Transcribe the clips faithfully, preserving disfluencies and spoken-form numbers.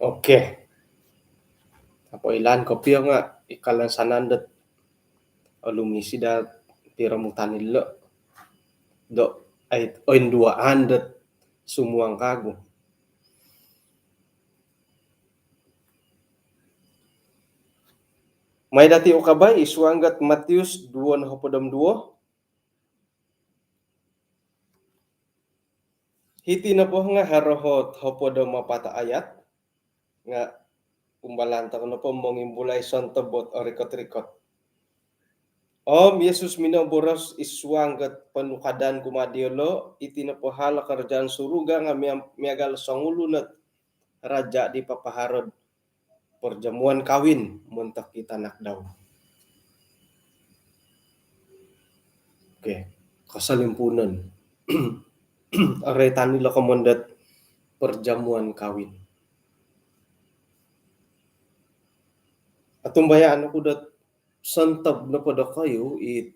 Okey. Apo ilaan kopio nga' i kalansanan dot olumis i daa piromutan ilo' do ai oinduaan dot sumuang kagu. Mai dati' ukabai i suang dot Matius duo nohopod om duo. Hiti nopo nga' haro ot hopod om apat ayat nga' umbalan toko nopo mongimbulai sontob ot orikot-rikot. Om Yesus minoboros i suang dot ponukadan kumaa diyolo', iti nopo hal o karajaan suruga nga' mia-, miagal songulun ot raja' di papaharo'd perjamuan kawin montok i tanak dau. Okey, kosolimpunon. Oroitan ilo' komoyon dot perjamuan kawin. Otumbayaan oku dot sontob nopo dokoyu i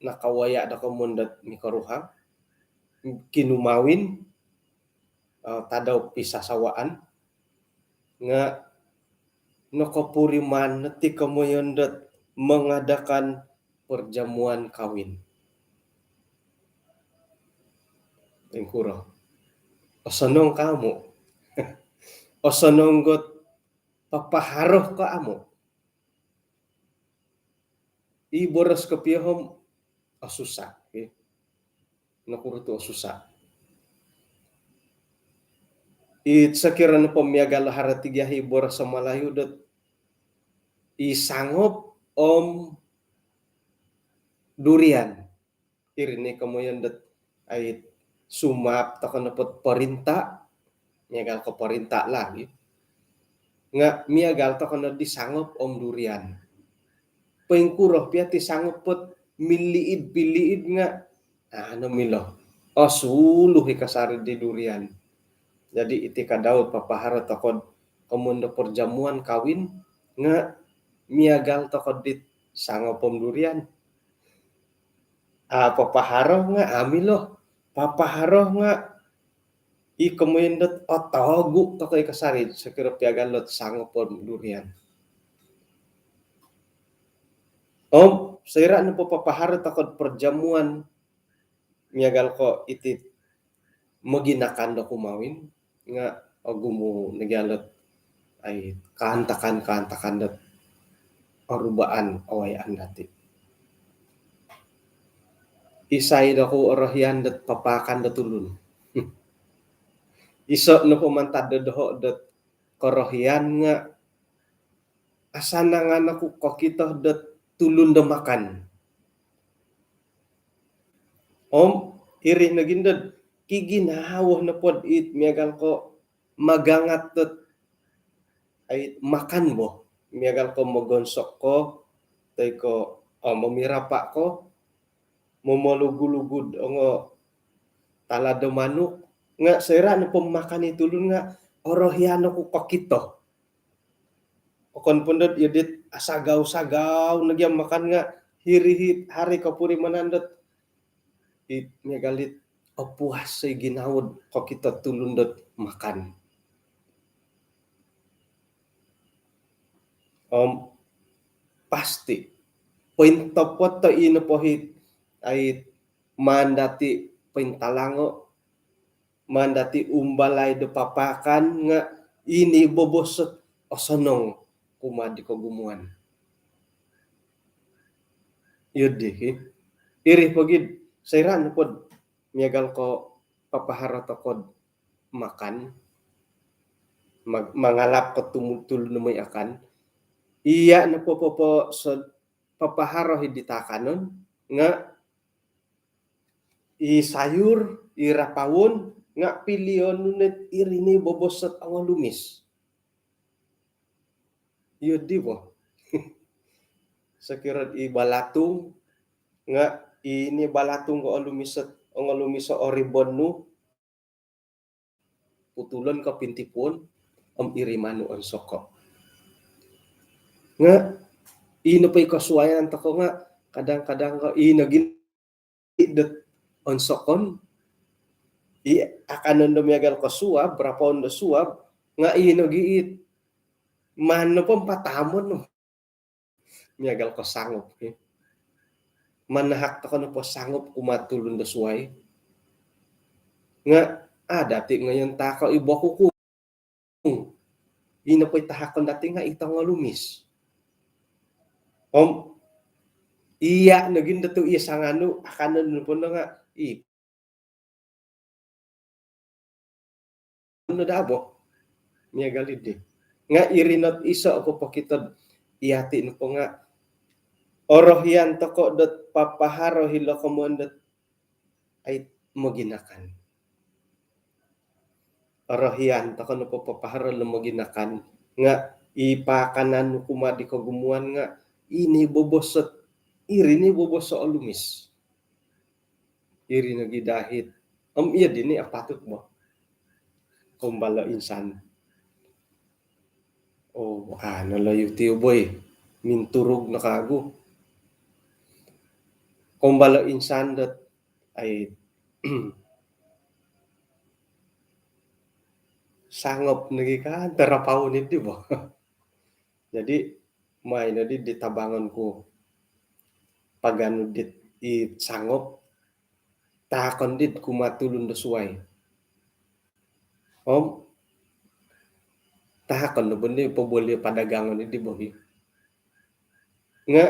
nakawaya' do komoyon dot mikoruhang, kinumawin, eh, tadau pisasawaan, nga' nokopuriman no ti komoyon dot mengadakan perjamuan kawin. Ingkuro? Osonong ko amu'? Osonong ot papaharo ko amu'? I boros kopio om osusa', okey. Nokuro tu osusa'? I sokiro nopo miagal haro tiga i boros Malayu dot i sangop om durian. Iri ni komoyon dot ai sumaap toko nopo ot porinta', miagal ko porinta' lagi. Nga' miagal toko no di sangop om durian. Poingkuro pia ti sangop ot miliid-piliid nga' anu milo. Osuluh i kasari di durian. Jadi iti ka dau papaharo toko komoyon do perjamuan kawin nga' miagal toko dit sangop om durian. A, papaharo nga' a milo. Papaharo nga' i komoyon dot otogu toko i kasari sokiro piagal dot sangop om durian. Om soira' nopo papaharo toko perjamuan miagal ko iti moginakan do kumawin nga' ogumu' nogi ilo' dot ai kaantakan-kaantakan dot orubaan awayaan dati'. Isai doku orohian dot papaakan do tulun? Iso' nopo mantad do doho' dot korohian nga' asanangan oku kokito dot tulun do makan. Om iri nogi ndo dot kiginawo nopo dit miagal ko magangat dot ai makan bo. Miagal ko mogonsok ko, toi ko, oh, momirapa' ko, momolugu-lugu do ongo talad do manuk, nga' soira' nopo makan i tulun nga' orohian oku kokito. Okon po ndo dot iyo dit asagau-sagau nogi om makan nga' hiri hit hari kopurimanan dot it miagal dit opuas i ginawo dot kokito tulun dot makan. Om pasti pointopot do ino po it ai maan dati' pointalango', maan dati' umbalai do papaakan nga' ino bobos dot osonong kumaa di kogumuan. Iyo di ki. Iri pogi dot soira' nopo dot miagal ko papaharo toko dot makan, mag-, mangalap ko tumut tulun do moi akan. Iya' nopo popo so papaharo i di taakanon nga' i sayur, i rapawon nga' pilion nu no dot iri ni bobos dot ongolumis. Iyo di bo. Sokiro i balatung nga' ino balatung ko olumis dot ongolumis o oribon nu, putulon ko pintipuon om iri manu onsoko'. Nga' ino po i kosuaian toko nga' kadang-kadang ko ino gin dot onsokon i akanon do miagal ko suab, rapaon do suab, Nga' ino gi it, maan nopo patamon no miagal ko sangop, eh. Manahak toko nopo sangop kumaa tulun do suai. Nga' a' dati' ngoyon taako' i bokukung. Ino po i tahakon dati' nga' i tongolumis. Om iya' nogi ndo tu' i sanganu, akanon nopo ndo nga' i no daa bo. Miagal iddi. Nga' iri not iso' popokito'd iyati' nopo nga' orohian toko' dot papaharo hilo' komoyon dot ai moginakan. Orohian toko' nopo papaharo lo moginakan nga' i paakanan nu kumaa di kogumuan nga' ini bobos ot, iri ni bobos o olumis. Iri nogi dahit. Om iyo dini apatut bo. Kombalo insan. Oh, ano lo YouTube boy. Minturug no kagu. Kombalo insan dot ai sangop nogi kan tarapaun iddi bo. Jadi mai noddi di tabangon ku paganu dit i sangop, taakon dit kumaa tulun do suai. Om taakon do bondi poboli padagangon iddi bogi. Nga'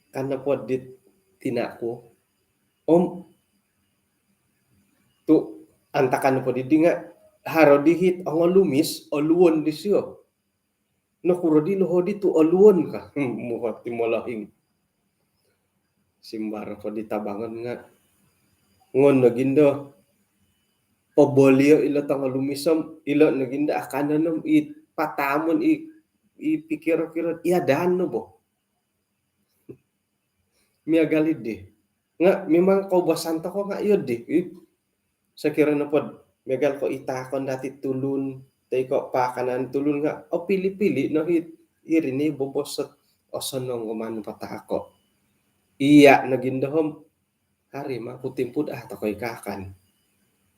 kan nopo dit tina' ku om tu' antakan nopo diddi nga' haro dihit ongolumis, oluon disio. Nokuro di loho di tu' oluon ka? Muhot ti molohing. Simbar po di tabangon nga' ngon nogi ndo pobolio ilo tongolumis om ilo nogi ndo akanon om i patamon i, i pikiro-kiro i adaan no bo. Miagal iddi. Nga' mimang koubasan toko' nga' iyo di. Ih. Sokiro nopod miagal ko' i taakon dati' tulun toi ko' paakanan tulun nga' opili-pili no hit iri ni bobos ot osonong ko maan pataako'. Iya' nogi ndo om hari ma ku timpu daa toko' i kaakan.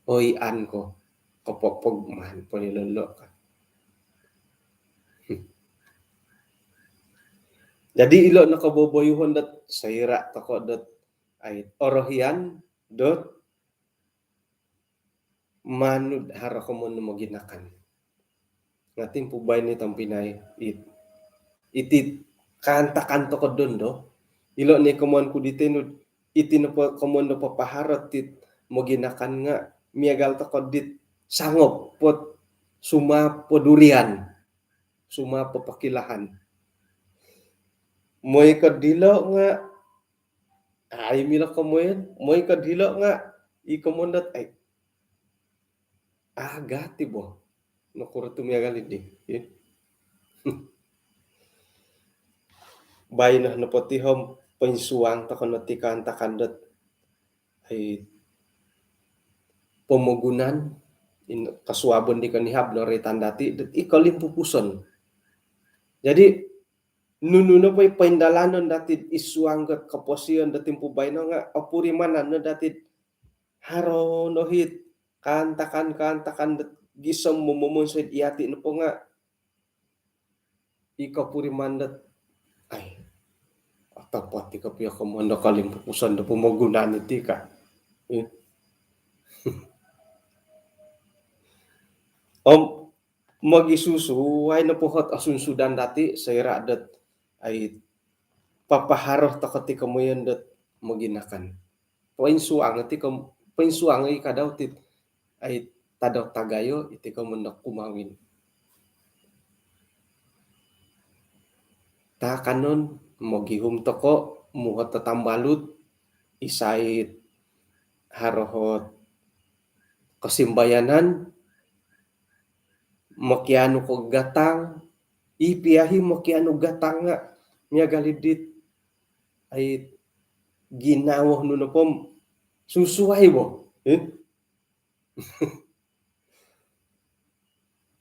Oi an ko kopopog maan po ni lolo' ka. Jadi ilo' no koboboyuhon dot soira' toko' dot ai orohian dot manu do haro komoyon do moginakan. Nga' timpu baino tompinai it, iti kaantakan toko' dondo, ilo' ni komoyon ku diti nu, iti nopo komoyon do papaharo tit moginakan nga' miagal toko' dit sangop pot sumaap po durian, sumaap po pokilahan. Moi ko dilo' nga' ai milo komoyon, moi ko dilo' nga' i komoyon dot ai agat i bo. Nokuro tu miagal iddi. Baino nopo ti om poinsuang toko' no ti kaantakan dot ai pomogunan, kosuabon di konihab no roitan dati' dot i kolimpupuson. Jadi nunu nopo i poindalanon dati' id suang dot koposion dot timpu baino nga' opurimanan no dati' haro no hit kaantakan-kaantakan dot gisom momomonsoi iyati' nopo nga' i kopuriman dot ai otopot i kopio komoyon do kolimpupuson do pomogunan iti ka. Om mogisusuai nopo hot osunsudan dati' soira' dot ai papaharo toko' ti komoyon dot moginakan. Poinsuang iti kom-, poinsuang i kadau ti ai tadau tagayo iti komoyon do kumawin. Taakanon mogihum toko' muhot do tambalut isai haro hot kosimbayanan mokianu ko gatang, i piahi mokianu gatang nga' miagal idit ai ginawo nu nopo om susuai bo.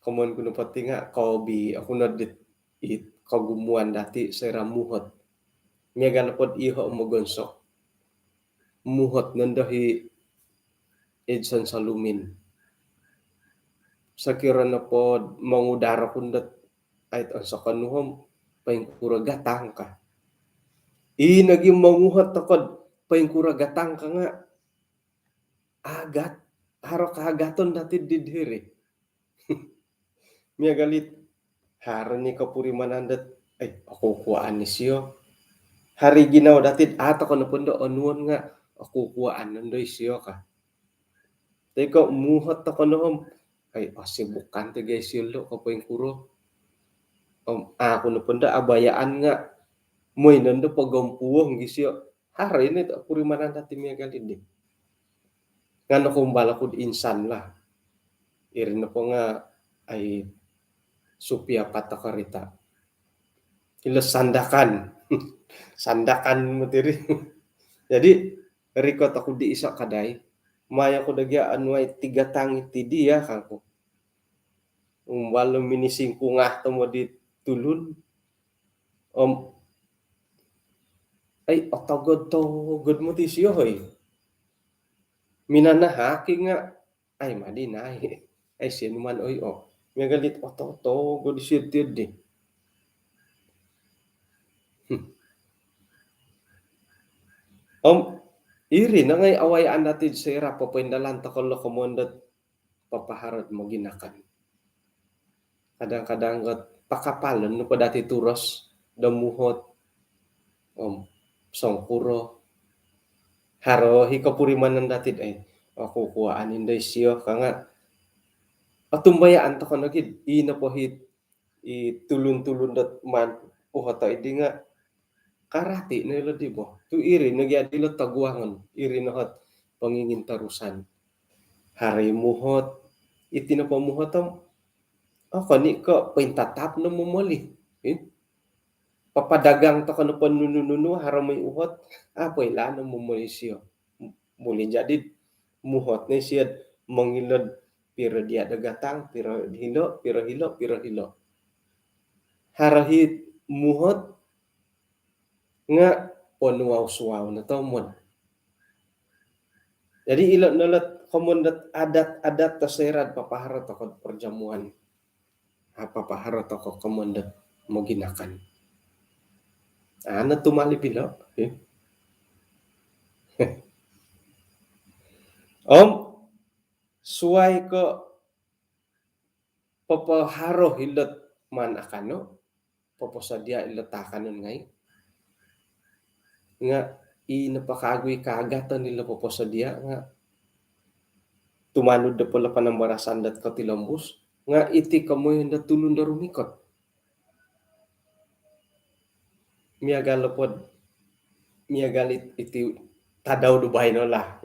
Komoyon ku nopo ti nga' kobi oku no dit it kogumuan dati' soira' muhot. Miagal nopod iyoho' mogonsok. Muhot nondo hi Edson Salumin. Sokiro nopo mongudar oku dot ai onsokon nu om poingkuro gatang ka. Ino gi monguhot toko do poingkuro gatang ka nga agat, haro kaagaton dati di diri. Miagal it haro ni kopurimanan dot, ai, oku kuaan ni sio. Hari ginawo dati, a toko nopo do onuon nga oku kuaan nondo isio ka. Toi ko muhot toko no om, ai, osibukan ti gai sio lo ko poingkuro. Om aku nopo do abayaan nga moi nondo pogompuong gi sio. Haro ino kopurimanan dati miagal di. Nga nokoumbal oku do insan lah. Iri nopo nga ai supia pata karita. Ilo Sandakan. Sandakan moti iri. Jadi, rikot oku di iso kadai. Mai oku do gia anuai tiga tang iti dia kangku. Umbal minisingkungah tomod di tulun. Om, ai, otogod-togod moti sio, hoi. Minanahak i nga, ai, madi nai. Ai, sio numan, oi, o. Miagal dit oto-otogod sio tiyo di. Hmm. Om, iri no ngai awayaan dati soira popoindalan toko lo komoyon dot papaharo do moginakan. Kadang-kadang got pakapalon nopo dati turos do muhot. Om songkuro. Haro i kopurimanan dati do, ai, oku kuaan nondo isio ka nga otumbayaan toko nogi do, ino po it i tulun-tulun dot maan uhoto i di nga karati no ilo di bo. Tu iri nogi adi ilo toguangon, iri no ot pongingin torusan. Haro i muhot, iti nopo muhot om, okon i ko pointatap no momoli. Eh? Papadagang toko nopo nunu-nunu, haro moi uhot, a poilaan no momoli sio. Buli jadi muhot no sio mongilo do piro dia do gatang, piro hilo, piro hilo, piro hilo. Haro it muhot nga ponuau-suau no tomod. Jadi ilo no lo komoyon dot adat-adat do soira do papaharo toko do perjamuan. Apa papaharo toko komoyon dot moginakan. Ana tumali pilo. Eh? Om suai ko papaharo ilo do maan akano, poposodia ilo taakanon ngai. Nga i nopo kagu i kaagaton ilo poposodia nga tumanud do polo panambarasan dot kotilombus, nga iti komoyon do tulun do rumikot. Miagal nopo do, miagal it-, iti tadau do baino lah.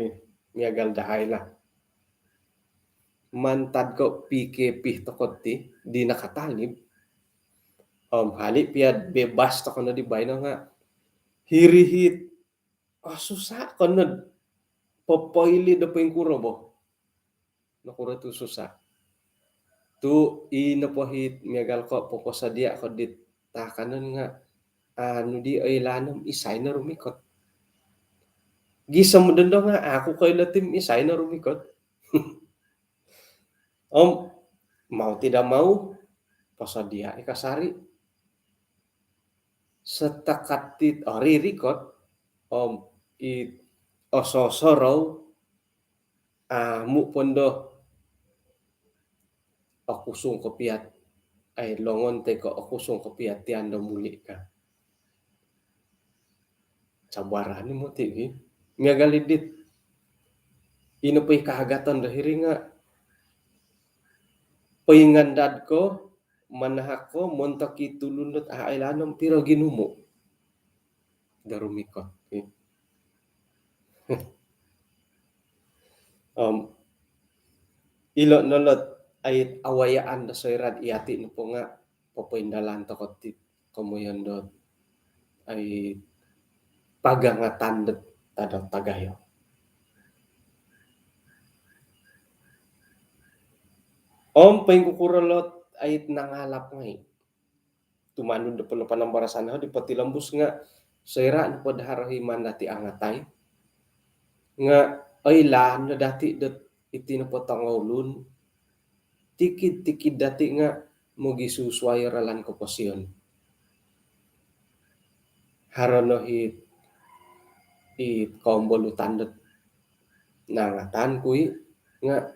Miagal dahai lah. Mantad ko P K P toko ti di nakatalib. Om hali pia bebas toko no di baino nga hiri it, oh, susah ko no do popoili do poingkuro bo. Nokuro tu susah. Tu i nopo it miagal ko poposodia ko dit taakanon nga anu di oilaan om isai no rumikot. Gisom dondo nga aku koilo ti om isai no rumikot. Om mau tidak mau, posodia i kasari. Setakat it ori rikot, om i oso-osorou, amu pondo okusung kopio it, ai, longon toi ko okusung kopio it tian do muli ka. Cabaran i moti gi. Miagal i dit. Ino po i kaagaton do hiri nga poingandad ko, manahak ko montok i tulun dot a oilaan om piro ginumu do rumikot. Om ilo no lo it awayaan do soira do yati nopo nga popoindalan toko ti komoyon dot ai pagangatan dot tadau tagayo. Om poingkukuro lo it ai nangalap ngai. Tumanud do polo panambarasan di potilombus nga soira nopo do haro i maan dati angatai nga oilaan no dati dot iti nopo tongoulun tikid-tikid dati' nga' mogisusuai ralan koposion. Haro no hi, i kombolutan dot nangatan ku i' nga'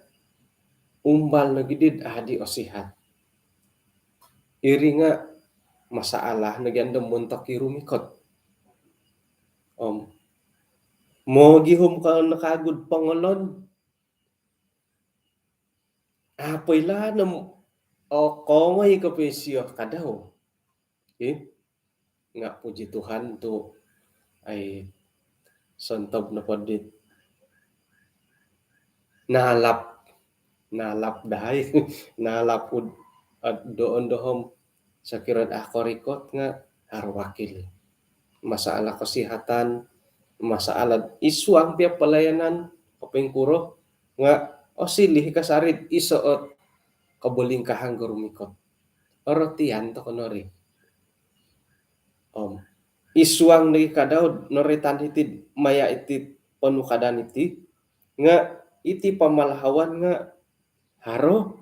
umbal nogi did adi' osihat. Iri nga' masalah nogi ando montok i rumikot. Om mogihum ko no kagu'd pongolon. Apo ilo no, o, kongoi kopio isio kadau. Ih, nga' puji Tuhan tu' ai sontob nopo dit nalap, nalap dahai, nalap ud, ad, doon dohom. Sokiro a' korikot nga' haro wakil. Masalah kesihatan, masalah id suang pia pelayanan, kopoingkuro nga' osiliu kasari id iso ot kobolingkahangan do rumikot. Orotian toko no ri. Om id suang nogi kadau noroitan hiti'd maya' iti'd ponukadan iti nga' iti pamalahawan nga' haro.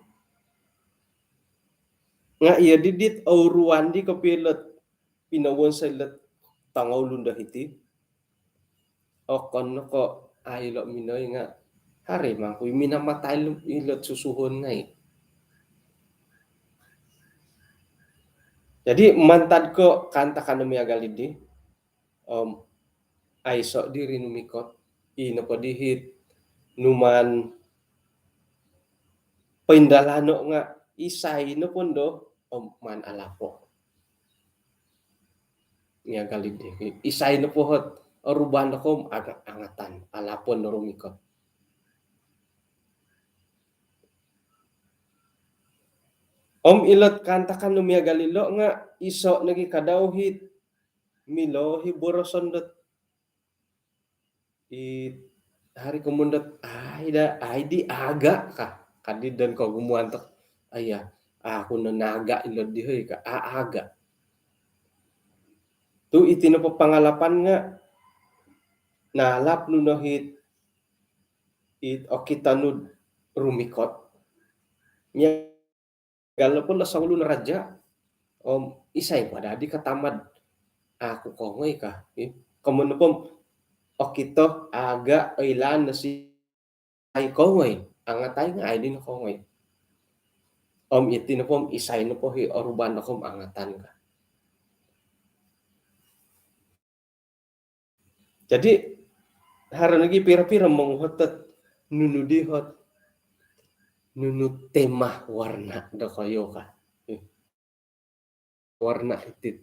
Nga' iyo didit ouruan di kopio ilot pinowonsoi ilot tongoulun do hiti. Okon no ko' a' ilo minoi nga' haro i mangkui minamatai ilot susuhun ngai'. Jadi mantad ko' kaantakan do miagal iddi, om aiso' diri numikot, i nopo dihit numaan poindalano' nga' isai nopo ndo om maan alapo'. Miagal iddi, isai nopo hot oruban do kom aga-, angatan, alapon do rumikot. Om ilot kaantakan do miagal ilo' nga' iso' nogi kadau hit milo hi boroson dot i hari komon dot, ai da, ai di aga' ka, kadi don kogumuan tok. Aya, aku no naga' ilo' di hoi ka, a-, aga'. Tu' iti nopo pangalapan nga' nalap nu no hit, it okito nu'd rumikot. Nya- Galo po lo songulun raja', om isai po dadi katamad aku kongoi ka. Komon nopo om okito aga' oilaan no si ai kongoi, angatai nga' ai di no kongoi. Om iti nopo om isai nopo hi oruban do kom angatan ka. Jadi haro nogi piro-piro monguhot dot nunu di hot, nunu tema warna dokoyu ka. Warna iti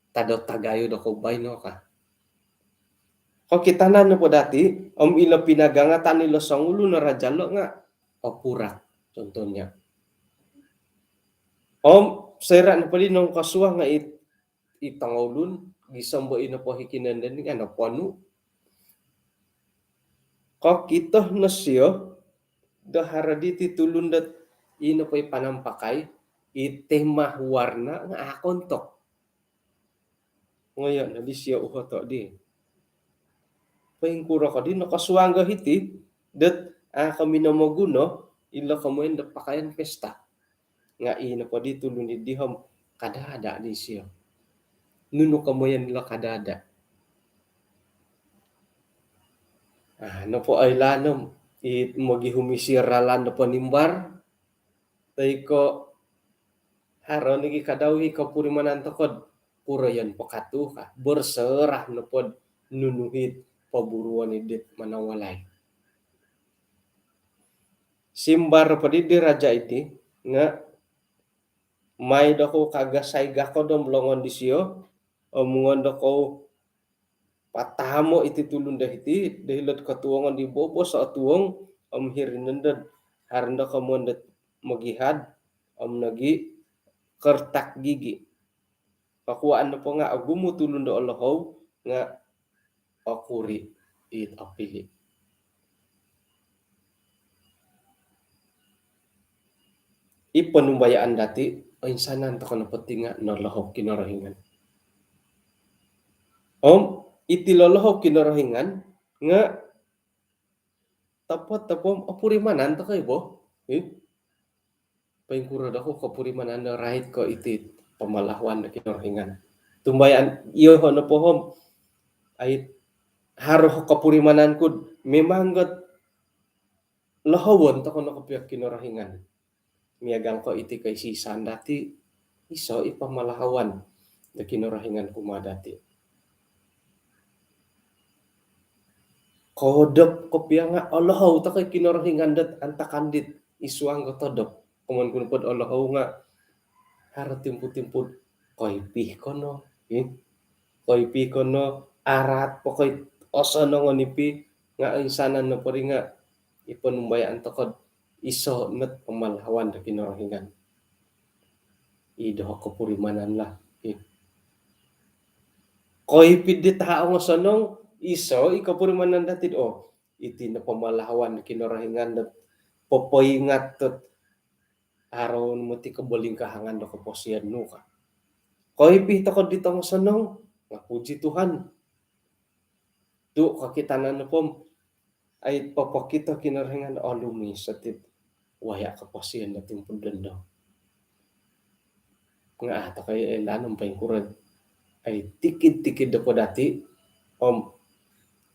tadau tagayo dokou baino ka. Kokitanan nopo dati, om ilo pinagangatan ilo songulun o raja' lo nga' opurak, contohnya. Om soira' nopo di nongkosuang nga' it i tongoulun, gisom bo ino po hi kinoiyonon nga' noponu'. Kokito no sio do haro diti tulun dot ino po i panampakai, i tema warna nga' a' kontok. Ngoyo' no di sio uhoto' di. Poingkuro ko di nokosuang go hiti dot a' ko minomoguno ilo komoyon do pakaian pesta. Nga' ii nopo di tulun iddi om kada-ada' di sio. Nunu komoyon ilo kada-ada'? A' nopo oilaan om i mogihum isio ralan do ponimbar, toi ko' haro nogi kadau hi kopurimanan toko'd kuroyon po katu ka, berserah nopo'd nunu hit poburuon idit manawalai. Simbar po di di raja' iti nga' mai dokou kagasai gakod om longon disio, om ngoyon dokou patamo' iti tulun do hiti do hilo'd kotuongon di bobos o tuong, om hiri nondo haro ndo komoyon dot mogihad om nogi' kertak gigi. Kokuaan nopo nga' ogumu tulun do olohou nga' okuri' it opili'. I ponumbayaan dati', oinsanan toko' nopo ti nga' nolohou Kinorohingan. Om iti lolohou Kinorohingan nga' topot-topot om opurimanan toko' i bo. Ih. Poingkuro doku kopurimanan do rait ko iti pamalahuan do Kinorohingan. Tumbayaan, iyoho' nopo om, ai, haro kopurimanan ku'd memang got lohowon toko' no kopio Kinorohingan. Miagal ko iti koisisan dati', iso i pamalahuan do Kinorohingan kumaa dati'. Kodop kopio nga' olohou toko' i Kinorohingan dot antakan dit id suang ko todop. Komoyon ku nopo'd olohou nga' haro timpu-timpu'd koipi kono, eh? Koipi kono, araat po koi osonong o nipi, nga' insanan nopo ri nga' i ponumbayaan toko'd iso not pamalahuan do Kinorohingan. I doho' kopurimanan lah, eh. Koipi dit ongosonong, iso i kopurimanan dati'd, oh, iti no pamalahuan do Kinorohingan dot popoingat dot haro no moti kobolingkahangan do koposion nu ka. Koipi toko' dit ongosonong, nga' puji Tuhan. Tu' kokitanan nopo om, ai, popokito Kinorohingan olumis iti waya' koposion do timpu'd dondo. Nga' a' toko' i' oilaan om poingkuro. Ai, tikid-tikid nopo dati' om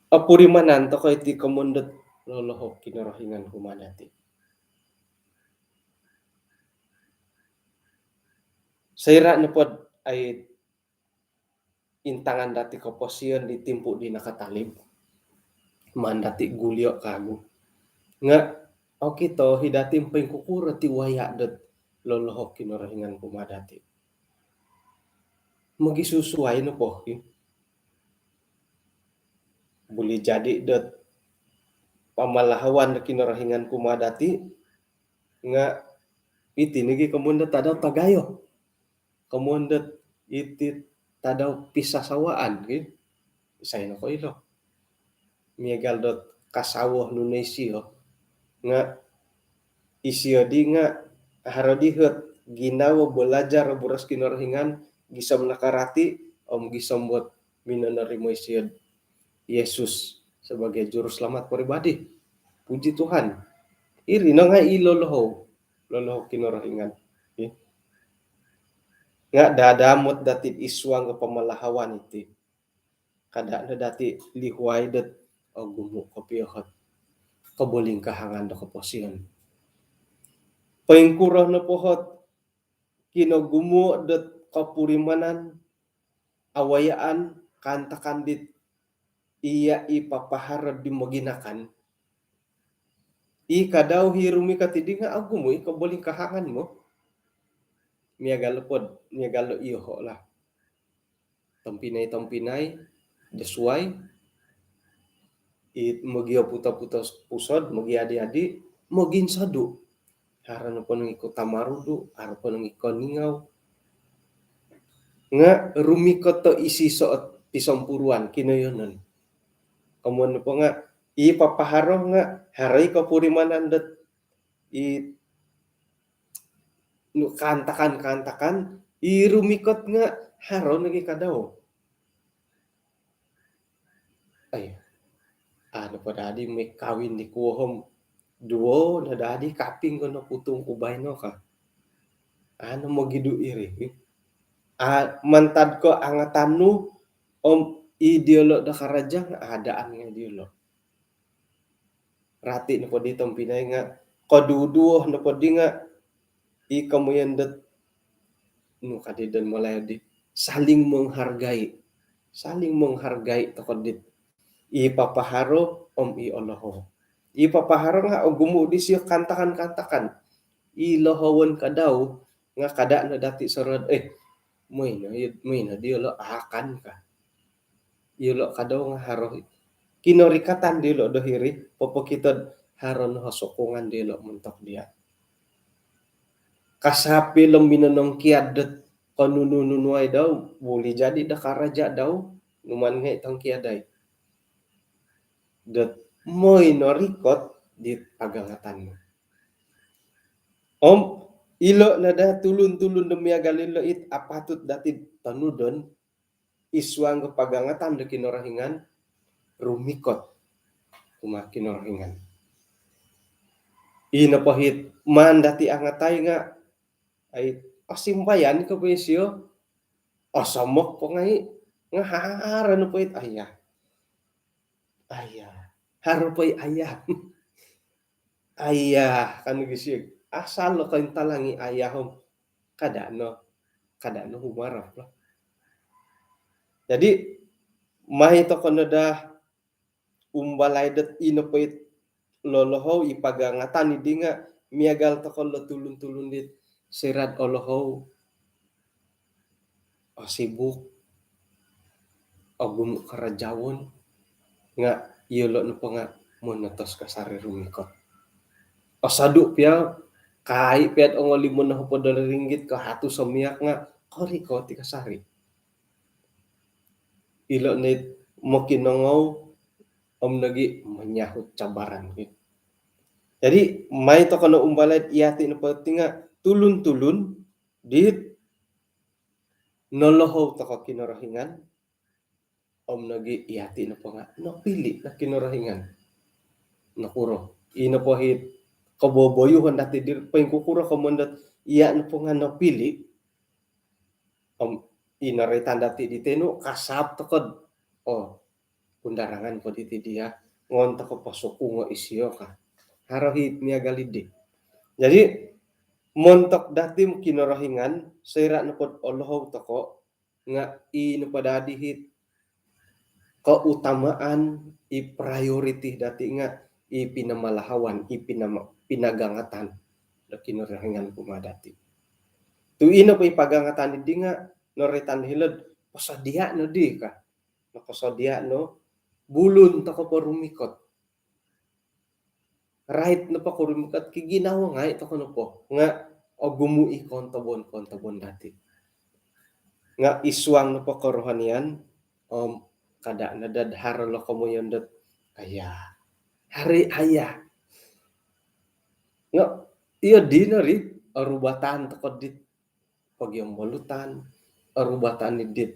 opurimanan toko' iti komoyon dot lolohou Kinorohingan kumaa dati'. Soira' nopo'd, ai, intangan dati' koposion di timpu' di nakatalib, maan dati' gulio' kagu. Nga' okito i' dati' poingkukuro ti waya' dot lolohou Kinorohingan kumaa dati'. Mogisusuai nopo, ki. Buli jadi dot pamalahuan do Kinorohingan kumaa dati' nga' iti nogi komoyon dot tadau tagayo. Komoyon dot iti tadau pisasawaan, ki. Isai nokoilo. Miagal dot kasawo nunu isio. Nga' isio di nga' haro di hot ginawo balajar boros Kinorohingan, gisom nakarati om gisom dot minonorimo isio'd Yesus sebagai juruselamat peribadi. Puji Tuhan. Iri no nga' i lolohou, lolohou Kinorohingan. Nga' dadamot dati'd id suang ko pamalahuan iti. Kada' no dati' lihuai dot ogumu' kopio hot kobolingkahangan do koposion. Poingkuro nopo hot kinogumu' dot kopurimanan, awayaan, kaantakan dit iya' i papaharo di moginakan, i kadau i rumikot iddi nga' ogumu' i kobolingkahangan mo. Miagal nopo'd, miagal no iyoho' lah. Tompinai-tompinai do suwai, i mogioput-oput o pusod, mogiadi-adi, moginsodu'. Haro nopo nongiko tamarudu', haro po nongiko ningau. Nga' rumikot o isoiso' ot pisompuruan kinoiyonon. Komoyon nopo nga' i papaharo nga' haro i kopurimanan dot i nu kaantakan-kaantakan, i rumikot nga' haro nogi kadau. Ai, anu po dadi mai kawin di kuo om duo no dadi kaping ko no kutung ku baino ka. Anu mogidu' iri. A, mantad ko angatan nu om i diyolo' do karaja nga' adaan ngai' diyolo'. Rati' nopo di tompinai nga' koduduo nopo di nga' i komoyon dot nu kadi don Malayu di saling menghargai. Saling menghargai toko' dit i papaharo om i olohou. I papaharo nga' ogumu' disio kaantakan-kaantakan. I lohowon kadau nga' kada' no dati' sorod, eh, moi no, moi no diyolo' akan ka. Iyolo' kadau nga' haro kinorikatan diyolo' do hiri, popokito'd haro no sokongan diyolo' montok diya'. Kasapil om minonongkiad dot konunu-nunuai dau, buli jadi do karaja dau, numan ngai' tongkiadai. Dot moi norikot dit pagangatan nu. Om ilo' no daa tulun-tulun do miagal ilo' it apatut dati'd tonudon, id suang do pagangatan do Kinorohingan, rumikot kumaa Kinorohingan. I nopo hit maan dati' angatai nga' ai, osimbayan ko po isio, osomok po ngai, nga haro no po it ayah. Ayah. Haro po i ayah. Ayah, kan gisio. Asal lo kointalang i ayah om. Kada no, kada no humarap lah. Jadi, mai toko no daa umbalai dot ino po it lolohou i pagangatan i di nga miagal toko lo tulun-tulun dit soira olohou, osibuk, ogumu karajaon, nga iyolo nopo nga monotos kasari rumikot. Osodu pia, kai pia ongolimo nohopod do ringgit ko hatus o miak nga korikot i kasari. Ilo no it mokinongou om nogi menyahut cabaran ki. Jadi, mai toko no umbalai iti nopo ti nga tulun-tulun dit nolohou toko Kinorohingan, om nogi iti nopo nga nopili no Kinorohingan. Nokuro? Ino po it koboboyuhon dati diri, poingkukuro komoyon dot iya nopo nga nopili. Om ino roitan dati di tenu, kasap toko do, oh, pundarangan po diti dia, ngon toko posukungo isio ka. Haro it miagal i di. Jadi, montok dati Kinorohingan, soira nopo do olohou toko, nga i nopo dadi it keutamaan, i prioriti dati nga i pinamalahawan, i pinama-, pinagangatan do Kinorohingan kumaa dati. Tu ino po i pagangatan i di nga noroitan hilo do posodia no di ka. Nokosodia no, bulun toko po rumikot. Rait nopo ko rumikot ki ginawo ngai toko nopo nga ogumu i kontobon-kontobon dati. Nga id suang nopo kerohanian, om kada no daa haro lo komoyon dot ayah. Haro i ayah. Nga iyo di no ri, orubatan toko dit pogiombolutan, orubatan i dit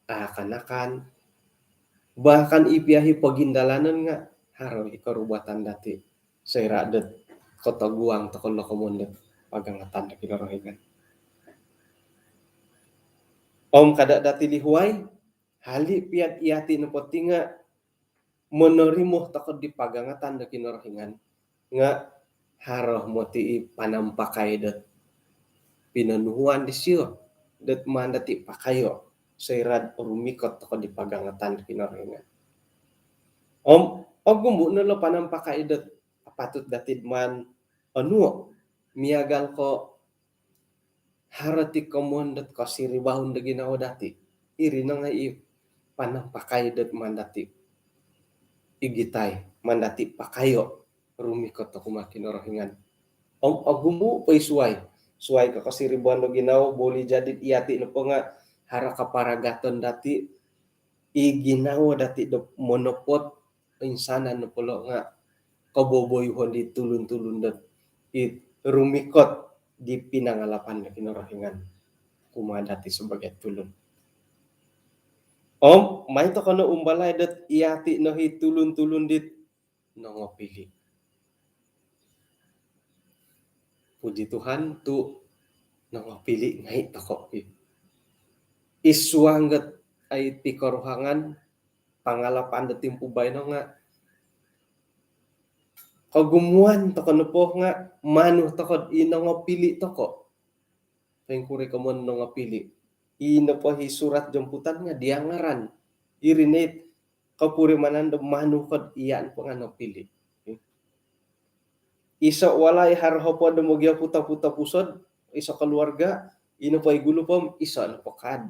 akan-akan, bahkan i pia i pogindalanon nga haro i korubatan dati soira dot kotoguang toko lo komoyon dot pagangatan do Kinorohingan. Om kada dati lihuai, hali pia iti nopo ti nga monorimo toko di pagangatan do Kinorohingan, nga haro moti i panampakai dot pinonuhuan disio dot maan dati pakayo soira do rumikot toko di pagangatan do Kinorohingan. Om ogumu no lo panampakai dot apatut dati do maan onuo, miagal ko haro ti komoyon dot kosiribaan do ginawo dati. Iri no ngai i panampakai dot maan dati igitai, maan dati pakayo rumikot toko kumaa Kinorohingan. Om ogumu po i suai. Suai ko kosiribaan do ginawo, boleh jadi iti nopo nga haro kaparagaton dati, i ginawo dati do monopot, insanan nopo lo nga koboboyuhon di tulun-tulun dot it rumikot di pinangalapan do Kinorohingan kumaa dati sebagai tulun. Om mai toko no umbalai dot iti no i tulun-tulun dit nongopili. Puji Tuhan tu nongopili ngai toko i. Id suang dot ai pikoruhangan, pangalapan do timpu baino nga kogumuan toko nopo nga manu toko i nongopili toko. Poingkuri komoyon nongopili? I nopo i surat jemputan nga dia ngaran. Iri no it kopurimanan do manu ko do iya nopo nga nopili. Iso walai haro hopod do mogioputo-puto pusod, iso keluarga, i nopo i gulu po om iso nopo kad.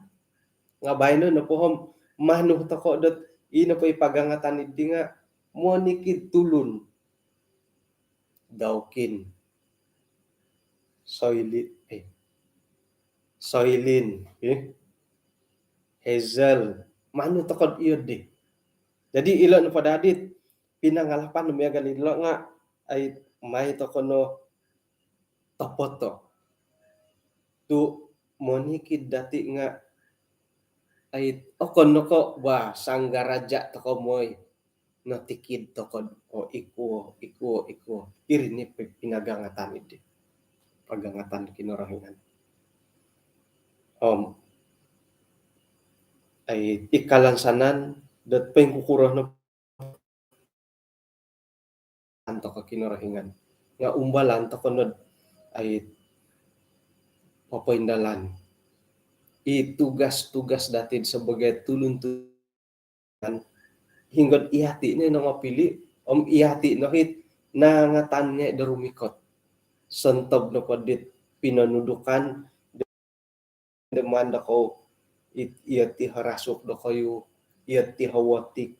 Nga baino nopo om manu toko dot i nopo i pagangatan i di nga monikid tulun. Daukin. Soili-, eh. Soilin, eh. Hazel. Manu toko do iyo di. Jadi ilo nopo dadi it pinangalapan do miagal ilo nga ai mai toko no topoto. Tu monikid dati nga ai okon no ko bah sanggaraja toko moi. Notikid toko do, oh, ikuo, ikuo, ikuo. Iri no i pi-, pinagangatan i di. Pagangatan do Kinorohingan. Om ai ikalansanan dot poingkukuro no toko Kinorohingan. Nga umbalan toko nod ai papaindalan i tugas-tugas dati sebagai tulun tu hinggo iyati no nongopili om iyati no hit nangatan ngai do rumikot. Sontob nopo dit pinonudukan do maan dokou it, iyati harasuk dokoyu, iyati hawatik,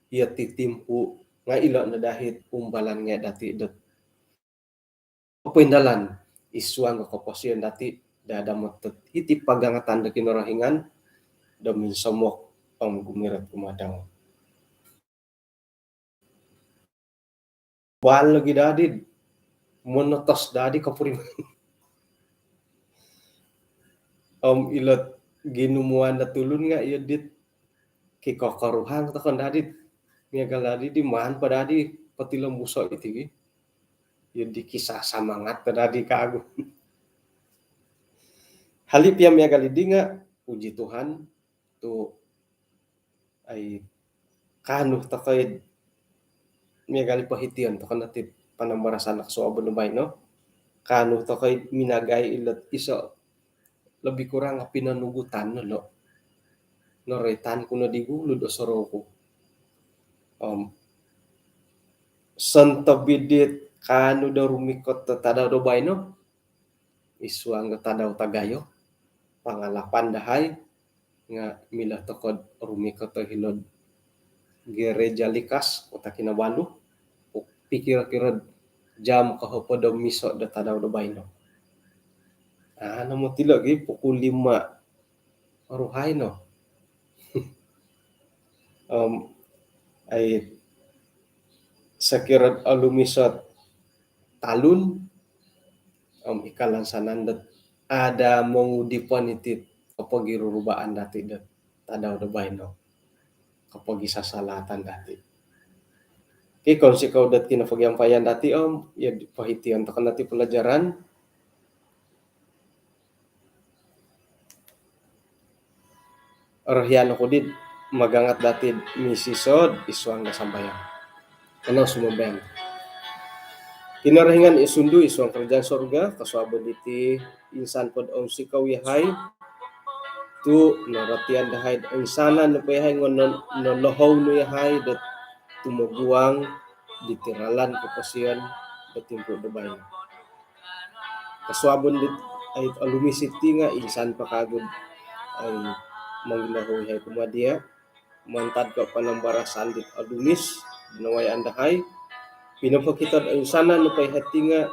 iyati timpu, nga ilo no dahit umbalan ngai dati dot papaindalan id suang do koposion dati, daa do mantad iti pagangatan do Kinorohingan do minsomok om gumirot kumaa dau. Bal lagi dadi, monotos dadi kopuriman. Om ilo ginumuan do tulun nga iyo dit kikokoruhang tokon dadi. Miagal dadi di maan po dadi potilombuso iti gi. Iyo di kisah samangat po dadi kagu. Hali pia miagal di nga, puji Tuhan, tu ai kaanu tokou miagal i pohition tokon dati panambarasan do kosuabon do baino. Kaanu tokou minagai ilo iso lebih kurang pinonugutan no lo. Noroitan ku no di gulu do sorou ku. Om sontob dit kaanu do rumikot do tadau do baino, id suang do tadau tagayo, pangalapan dahai nga milo toko do rumikot do hilo'd Gereja Likas, Kota Kinabalu, pikir-kira jam kohopod om iso do tadau do baino. Aa, namo tilo gi pukul lima ruhai no. Om ai sokiro olumis o talun om ikalansanan dot ada mongudipon iti kopogirurubaan dati dot tadau do baino, kopogisasalatan dati. Ki, kounsikou dot kinopogiampayan dati om iyo di pohition tokon dati pelajaran. Orohian oku di magangat dati misisod id suang do sambayang. Kanou sumambayang. Kinorohingan i sundu id suang kerajaan sorga, kosuabon diti insan po do ounsikou yahai tu norotian dahai do oinsanan nopo yahai nga no, nolohou nu yahai do tumoguang diti ralan koposion do timpu do baino. Kosuabon dit ai olumis iti nga insan po kagu do ai mongilohou yahai kumaa dia mantad ko panambarasan dit olumis nawayaan dahai. Pinopokito do oinsanan nopo yahai ti nga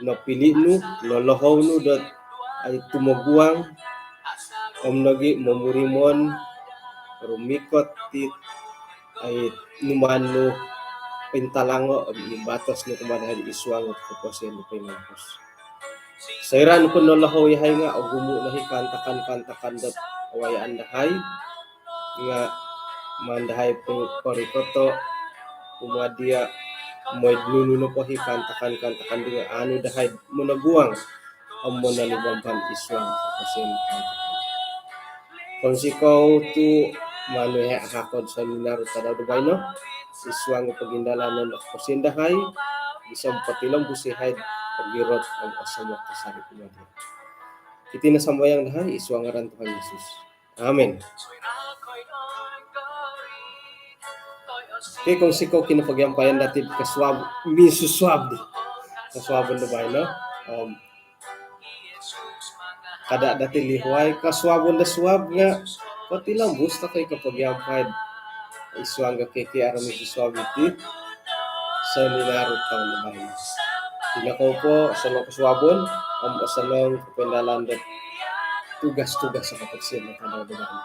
nopili nu, nolohou nu dot ai tumoguang om nogi momurimon rumikot dit ai numaan nu pintalango om ibatos nu kumaa dahai id suang do koposion do poimampus. Soira nopo nolohou yahai nga ogumu no i kaantakan-kaantakan dot awayaan dahai nga maan dahai po-, porikoto kumaa dia mooi do nunu nopo i kaantakan-kaantakan di nga aanu dahai monoguang om monolibamban id suang do koposion. Kounsikou tu maan nu yahai ahako do sominaru tadau do baino id suang do pogindalanon do koposion dahai, gisom potilombus yahai pogirot om osomok kasari kumaa dia. Iti no sambayang dahai id suang ngaran Tuhan Yesus. Amin. Okey, kounsikou kinopogiampayan dati kosuab, minsusuab di. Kosuabon do baino. Om kada dati lihuai kosuabon do suab nga potilombus tokou i kopogiampai id suang do K K R minsusuab iti. Sominaru toun do baino. Ino kou po, osonong kosuabon om osonong kopoindalan do tugas-tugas do koposion do tadau do baino.